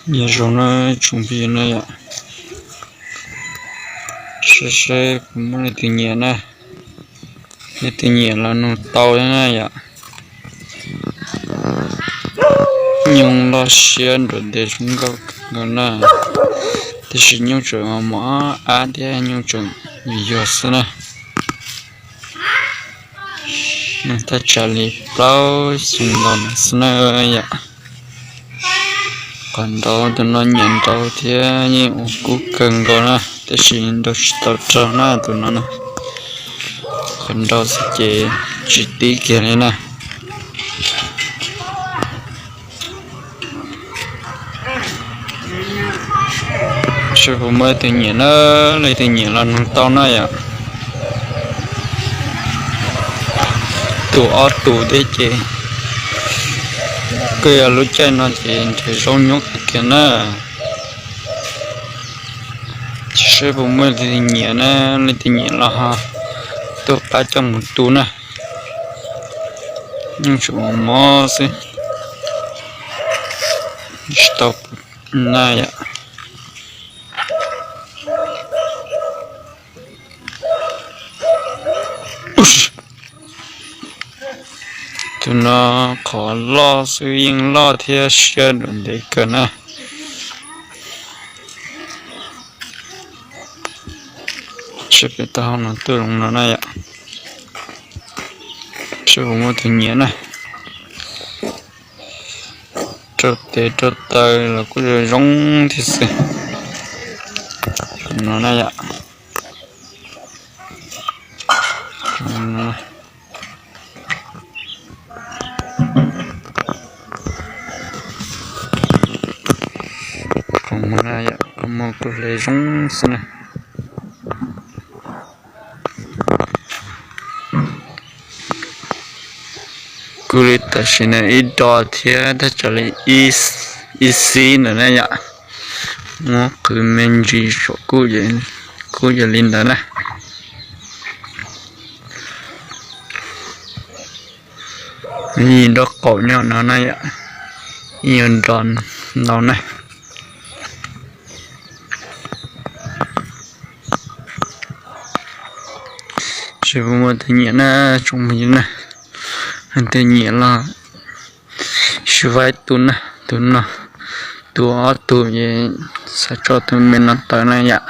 Nyob zoo na tsoom phooj ywg na yom, saib saib puas muaj leej twg nyiam na, leej twg nyiam los nug tau na yom. Nyooj loj siab nram ntej zoo nkauj kawg nkaus na, tiam sis nyooj tseem mos mos ab thiab nyooj tseem yuag yuag xwb na. Nyooj thaj tsam li plaub xyoo ntau no xwb na yom. Qhov nraud tus no nyiam nraud thiab yeej ua kub kawg nkaus na, tiam sis nraug tsis tau rau na tus no na. Qhov nraud xwb ces tsis tib kiag li na. Saib puas muaj leej twg nyiam na, leej twg nyiam los nug tau na yom. Tus ob tus thiab ces, kuj yog lub caij no ces nrhiav zaub nyuaj kawg kiag na. Saib puas muaj leej twg nyiam na, leej twg nyiam los ho tuaj pab coj mus tu na. Nyooj tseem mos mos xwb, tsis tau na yom. Tus no qhov loj xwb yeej loj thiab siab nram ntej kawg na. Saib pem taub hau no tuaj zoo no na yom. Saib puas muaj tus nyiam na. Rau tes rau taw los kuj zoo zoo thiab xwb no na yom. Qhov muag na yom, qhov muag kuj hle zoo xwb na. Kuj li tam sim no ib do thiab thaj tsam li ib xib ntawd na yom. Muab qhwv me ntsis saum kuj yog li ntawd na. Ib nraub qaum nyob no na yom, ib yuav nrov ntau na. Saib puas muaj tus nyiam na tsoom phooj ywg na, leej twg nyiam los sib faib tu na, tus no, tus ob tug es xav tso tus me no tawm na yom.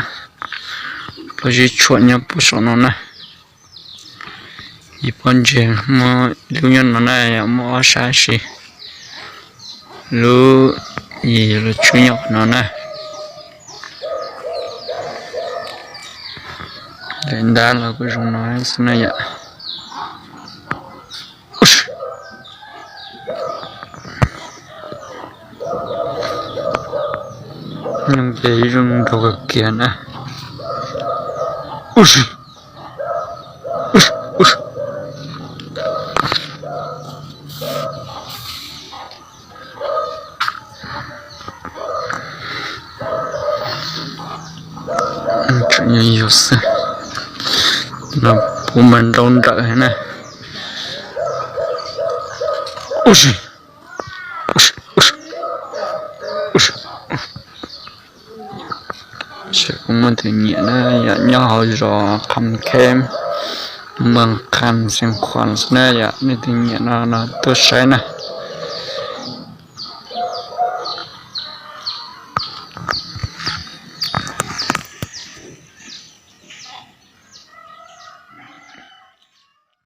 Plaub tsib tshuam nyob puag saum no na. Yim pob ntseg muaj lub nyob no na yom, muaj ob sab si. Lub yim los tswb nyob qhov no na. Daim ntab los kuj zoo no xwb na yom. Nyooj ces zoo nraug kawg kiag na. Tseem yog xwb, no puv mas nrau nrawm na. Saib puas muaj tus nyiam na yom, nyob hauv zos Kham Khem, Moos Kham Xeev Khuam xwb na yom, nej tus nyiam no no tuaj saib na.